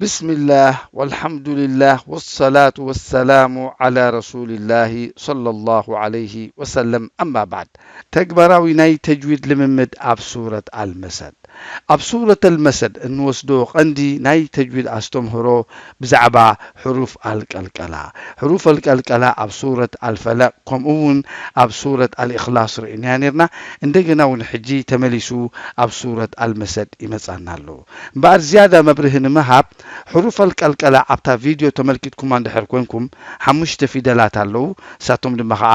ብስሚላህ ወልሓምዱሊላህ ወሰላቱ ወሰላሙ ዓላ ረሱሊላሂ ሰለላሁ ዓለይሂ ወሰለም። ኣማ ባዕድ፣ ተግባራዊ ናይ ተጅዊድ ልምምድ ኣብ ሱረት ኣልመሰድ። ኣብ ሱረት ኣልመሰድ እንወስዶ ቀንዲ ናይ ተጅዊድ ኣስተምህሮ ብዛዕባ ሕሩፍ ኣልቀልቀላ። ሕሩፍ ኣልቀልቀላ ኣብ ሱረት ኣልፈለቕ ከምኡ እውን ኣብ ሱረት ኣልእኽላስ ርኢናዮ ነርና። እንደገና እውን ሕጂ ተመሊሱ ኣብ ሱረት ኣልመሰድ ይመጻና ኣሎ። እምበኣር ዝያዳ መብርሂ ንምሃብ፣ ሕሩፍ ኣልቀልቀላ ኣብታ ቪድዮ ተመልኪትኩማ እንድሕር ኮንኩም፣ ሓሙሽተ ፊደላት ኣለዉ። ንሳቶም ድማ ኸዓ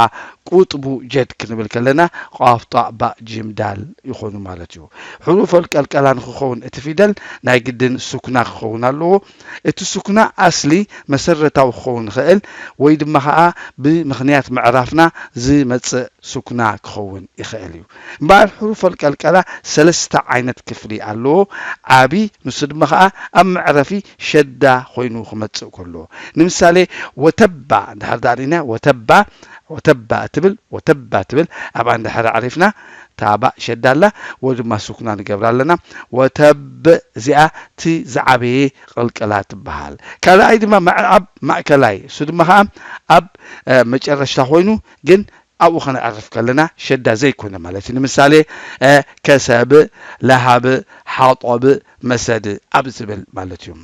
ቁጥቡ ጀድ ክንብል ከለና፣ ቋፍ፣ ጣእ፣ ባእ፣ ጂም፣ ዳል ይኾኑ ማለት እዩ። ሕሩፍ ኣልቀልቀላ ንክኸውን እቲ ፊደል ናይ ግድን ሱኩና ክኸውን ኣለዎ። እቲ ሱኩና ኣስሊ መሰረታዊ ክኸውን ይኽእል ወይ ድማ ኸዓ ብምኽንያት ምዕራፍና ዝመጽእ ሱኩና ክኸውን ይኽእል እዩ። እምበኣር ሕሩፍ ኣልቀልቀላ ሰለስተ ዓይነት ክፍሊ ኣለዎ። ዓቢ፣ ንሱ ድማ ኸዓ ኣብ መዕረፊ ሸዳ ኮይኑ ክመጽእ ከሎ። ንምሳሌ፣ ወተባ እንድሕር ደኣ ርኢና፣ ወተባ፣ ወተባ እትብል፣ ወተባ እትብል ኣብኣ እንድሕር ኣዕሪፍና፣ እታ ባእ ሸዳ ኣላ፣ ወ ድማ ሱኩና ንገብራ ኣለና። ወተብ፣ እዚኣ እቲ ዝዓበየ ቀልቀላ ትበሃል። ካልኣይ ድማ መዕ-፣ ኣብ ማእከላይ፣ እሱ ድማ ኸዓ ኣብ፣ እ፣ መጨረሽታ ኮይኑ፣ ግን ኣብኡ ከነዕርፍ ከለና ሸዳ ዘይኮነ ማለት እዩ። ንምሳሌ፣ እ፣ ከሰብ፣ ለሃብ፣ ሓጦብ፣ መሰድ ኣብ ዝብል ማለት እዩ።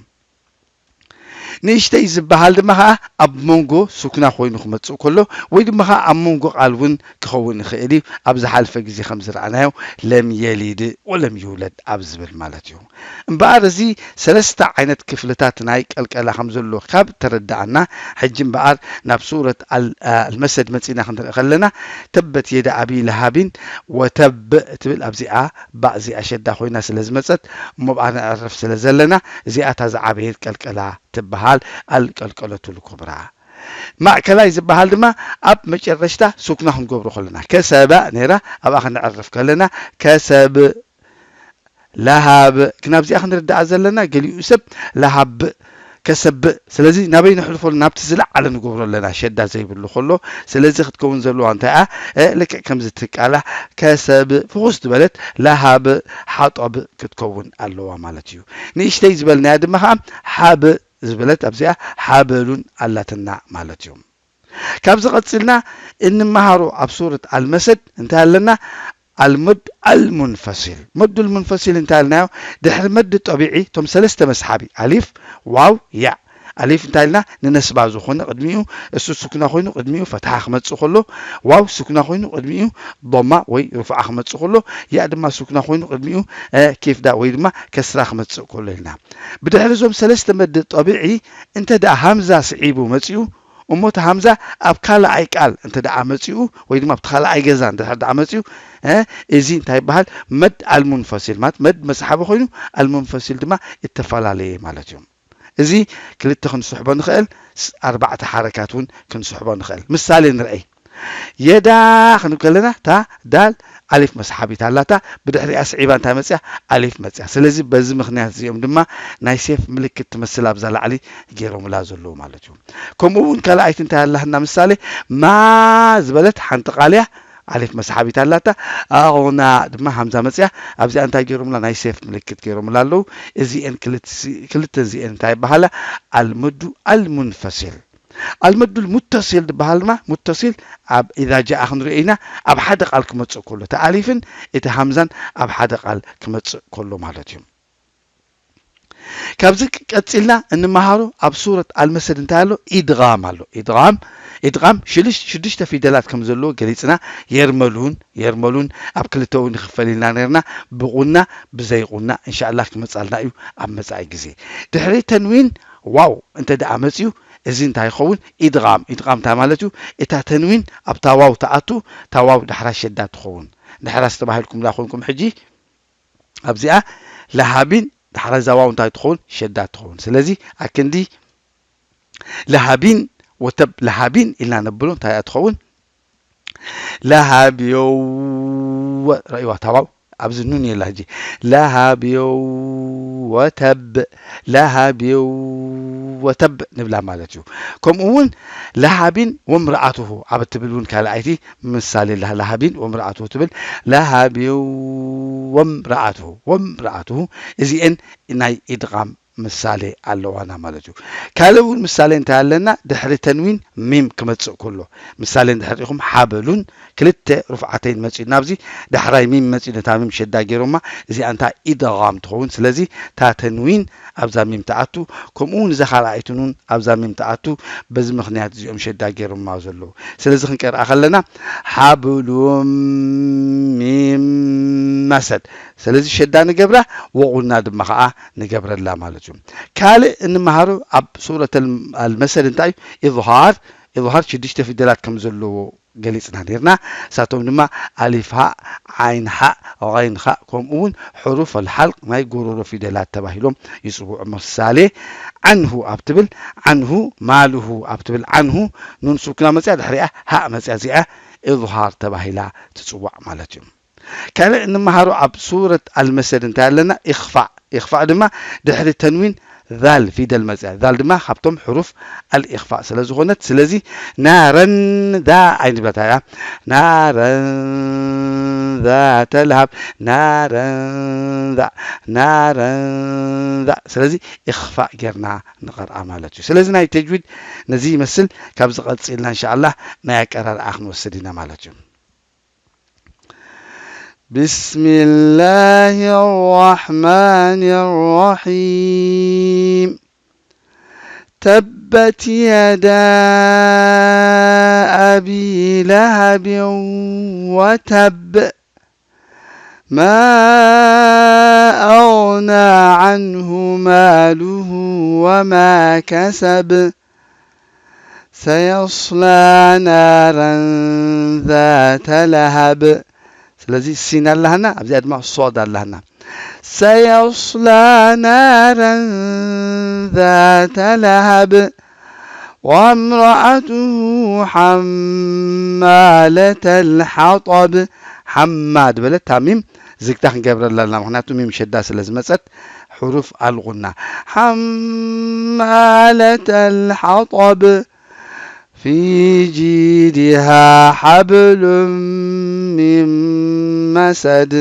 ንእሽተይ ዝበሃል ድማ ኸዓ ኣብ መንጎ ሱኩና ኮይኑ ክመጽእ ከሎ ወይ ድማ ኸዓ ኣብ መንጎ ቃል እውን ክኸውን ይኽእል እዩ። ኣብ ዝሓልፈ ግዜ ከም ዝረኣናዮ ለም የሊድ ወለም ይውለድ ኣብ ዝብል ማለት እዩ። እምበኣር እዚ ሰለስተ ዓይነት ክፍልታት ናይ ቀልቀላ ከም ዘሎ ካብ ተረዳኣና፣ ሕጂ እምበኣር ናብ ሱረት ኣል-፣ ኣልመሰድ መጺና ክንርኢ ከለና፣ ተበት የዳ ኣቢ ለሃቢን ወተብ እትብል ኣብዚኣ ባእ እዚኣ ሸዳ ኮይና ስለ ዝመጸት፣ እሞ ብኣ ነዕርፍ ስለ ዘለና፣ እዚኣ እታ ዝዓበየት ቀልቀላ ትበሃል፣ ኣልቀልቀለቱል ኩብራ። ማእከላይ ዝበሃል ድማ ኣብ መጨረሽታ ሱኩና ክንገብሮ ከለና፣ ከሰበ ነይራ፣ ኣብኣ ክነዕርፍ ከለና፣ ከሰብ፣ ለሃብ፣ ግን ኣብዚኣ ክንርዳኣ ዘለና፣ ገሊኡ ሰብ ለሃብ፣ ከሰብእ። ስለዚ ናበይ ነሕልፎ? ናብቲ ዝለዓለ ንገብሮ ኣለና፣ ሸዳ ዘይብሉ ከሎ። ስለዚ ክትከውን ዘለዋ እንታይ እያ? እ፣ ልክዕ ከምዚ ትቃላ፣ ከሰብ፣ ፍኹስ ዝበለት ለሃብ፣ ሓጦብ ክትከውን ኣለዋ ማለት እዩ። ንእሽተይ ዝበልናያ ድማ ኸዓ፣ ሓብ ዝበለት ኣብዚኣ ሓበሉን ኣላትና ማለት እዩ። ካብዚ ቀጺልና እንመሃሮ ኣብ ሱረት ኣልመሰድ እንታይ ኣለና? ኣልመድ ኣልሙንፈሲል። መዱል ሙንፈሲል እንታይ ኢልናዮ? ድሕሪ መድ ጠቢዒ እቶም ሰለስተ መስሓቢ፣ ኣሊፍ፣ ዋው፣ ያእ። ኣሊፍ እንታይ ኢልና? ንነስባ ዝኾነ ቅድሚኡ፣ እሱ ሱክና ኮይኑ ቅድሚኡ ፈትሓ ክመጽእ ከሎ፣ ዋው ሱክና ኮይኑ ቅድሚኡ ዶማ ወይ ርፉዓ ክመጽእ ከሎ፣ ያእ ድማ ሱክና ኮይኑ ቅድሚኡ፣ እ፣ ኬፍዳ ወይ ድማ ከስራ ክመጽእ ከሎ ኢልና። ብድሕሪ እዞም ሰለስተ መድ ጠቢዒ እንተ ደኣ ሃምዛ ስዒቡ መጺኡ፣ እሞ እቲ ሃምዛ ኣብ ካልኣይ ቃል እንተ ደኣ መጺኡ፣ ወይ ድማ ኣብቲ ካልኣይ ገዛ እንድሕር ደኣ መጺኡ፣ እ፣ እዚ እንታይ ይበሃል? መድ ኣልሙንፈሲል ማለት መድ መስሓቢ ኮይኑ፣ ኣልሙንፈሲል ድማ እተፈላለየ ማለት እዩ። እዚ ክልተ ክንስሕቦ ንኽእል፣ ስ-፣ ኣርባዕተ ሓረካት እውን ክንስሕቦ ንኽእል። ምሳሌ ንርኣይ። የዳ ክንብል ከለና፣ እታ ዳል ኣሊፍ መስሓቢት ኣላታ፣ ብድሕሪኣ ስዒባ እንታይ መጽያ? ኣሊፍ መጽያ። ስለዚ በዚ ምኽንያት እዚኦም ድማ ናይ ሴፍ ምልክት ትመስል ኣብዛ ላዕሊ ገይሮምላ ዘለዉ ማለት እዩ። ከምኡ እውን ካልኣይቲ እንታይ ኣላትና ምሳሌ? ማ ዝበለት ሓንቲ ቃል እያ፣ ኣሊፍ መስሓቢት ኣላታ፣ ኣቑና ድማ ሃምዛ መጽያ። ኣብዚኣ እንታይ ገይሮምላ? ናይ ሴፍ ምልክት ገይሮምላ ኣለዉ። እዚኤን ክልተ፣ ክልተ እዚኤን እንታይ ይበሃላ? ኣልመዱ ኣልሙንፈሲል። ኣልመዱል ሙተሲል ዝበሃል ድማ፣ ሙተሲል ኣብ ኢዛ ጃኣ ክንሪኦ ኢና፣ ኣብ ሓደ ቃል ክመጽእ ከሎ፣ እቲ ኣሊፍን እቲ ሃምዛን ኣብ ሓደ ቃል ክመጽእ ከሎ ማለት እዩ። ካብዚ ቀጺልና እንመሃሮ ኣብ ሱረት ኣልመሰድ እንታይ ኣሎ? ኢድጋም ኣሎ። ኢድጋም፣ ኢድጋም ሽዱሽ-፣ ሽዱሽተ ፊደላት ከም ዘለዎ ገሊጽና፣ የርመሉን፣ የርመሉን ኣብ ክልተ እውን ንኽፈል ኢልና ነርና፣ ብቑና፣ ብዘይቑና፣ እንሻኣላህ ክመጻልና እዩ ኣብ መጻኢ ግዜ። ድሕሪ ተንዊን ዋው እንተ ደኣ መጺኡ፣ እዚ እንታይ ይኸውን? ኢድጋም። ኢድጋም እንታይ ማለት እዩ? እታ ተንዊን ኣብታ ዋው ትኣቱ፣ እታ ዋው ዳሕራ ሸዳ ትኸውን። ዳሕራ ዝተባሂልኩም ዳ ኮንኩም ሕጂ ኣብዚኣ ለሃቢን ዳሕራ እዛ ዋው እንታይ ትኸውን? ሸዳ ትኸውን። ስለዚ ኣክንዲ ለሃቢን ወተብ ለሃቢን ኢልና ነብሎ እንታይ እያ ትኸውን? ለሃብ የው-፣ ረእይዋ እታ ዋው ኣብዚ ኑን የላ ሕጂ። ለሃብ የው-፣ ወተብ፣ ለሃብ የው-፣ ወተብ ንብላ ማለት እዩ። ከምኡ እውን ለሃቢን ወምርኣቱሁ ኣብ እትብል እውን ካልኣይቲ ምሳሌ ለሃ-፣ ለሃቢን ወምርኣቱሁ ትብል። ለሃብ የው-፣ ወምርኣቱሁ፣ ወምርኣቱሁ እዚኤን ናይ ኢድጋም ምሳሌ ኣለዋና ማለት እዩ። ካልእ እውን ምሳሌ እንታይ ኣለና? ድሕሪ ተንዊን ሚም ክመጽእ ከሎ ምሳሌ እንድሕር ኢኹም ሓበሉን ክልተ ሩፍዓተይን መጺኡ ናብዚ ዳሕራይ ሚም መጺኡ ነታ ሚም ሸዳ ገይሮማ እዚኣ እንታይ ኢድጋም ትኸውን። ስለዚ እታ ተንዊን ኣብዛ ሚም ትኣቱ ከምኡ እውን እዛ ካልኣይትን እውን ኣብዛ ሚም ትኣቱ። በዚ ምኽንያት እዚኦም ሸዳ ገይሮማ ዘለዉ። ስለዚ ክንቀርኣ ከለና ሓብሉም ሚም መሰድ። ስለዚ ሸዳ ንገብራ ወቑና ድማ ከዓ ንገብረላ ማለት እዩ። ካልእ እንመሃሮ ኣብ ሱረት ኣልመሰድ እንታይ እዩ? ኢዝሃር ኢዝሃር ሽዱሽተ ፊደላት ከም ዘለዎ ገሊጽና ነርና። እሳቶም ድማ ኣሊፍ ሃእ ዓይን ሓእ غين خاء ከምኡ እውን ሕሩፍ ኣልሓልቅ ናይ ጎሮሮ ፊደላት ተባሂሎም ይጽውዑ። ምሳሌ ዓንሁ ኣብ ትብል ዓንሁ ማልሁ ኣብ ትብል ዓንሁ ኑን ሱክና መጽያ ድሕሪኣ ሃእ መጽያ እዚኣ ኢዝሃር ተባሂላ ትጽዋዕ ማለት እዩ። ካልእ እንመሃሮ ኣብ ሱረት ኣልመሰድ እንታይ ኣለና? ኢኽፋእ ኢኽፋእ ድማ ድሕሪ ተንዊን ዛል ፊደል መፅያ። ዛል ድማ ካብቶም ሕሩፍ ኣልኢኽፋእ ስለ ዝኾነት ስለዚ ናረን ዛ ኣይንብላታ እያ። ናረን ዛተ ለሃብ ናረን ዛ ናረን ዛ ስለዚ ኢኽፋእ ጌርና ንቐርኣ ማለት እዩ። ስለዚ ናይ ተጅዊድ ነዚ ይመስል። ካብዚ ቀፂልና እንሻኣላህ ናይ ኣቀራርኣ ክንወስድ ኢና ማለት እዩ። بسم الله الرحمن الرحيم. تبت يدا أبي لهب وتب. ما أغنى عنه ماله وما كسب. سيصلى نارا ذات لهب. ስለዚ ሲን ኣለሃና ኣብዚኣ ድማ ሶድ ኣለሃና። سيصلى نارا ذات لهب وامرأته حمالة الحطب. ሓማ ዝበለት ታሚም ዝግታ ክንገብረላ ኣለና ምክንያቱ ሚም ሸዳ ስለ ዝመፀት። حروف الغنة. حمالة الحطب في جيدها حبل من مسد.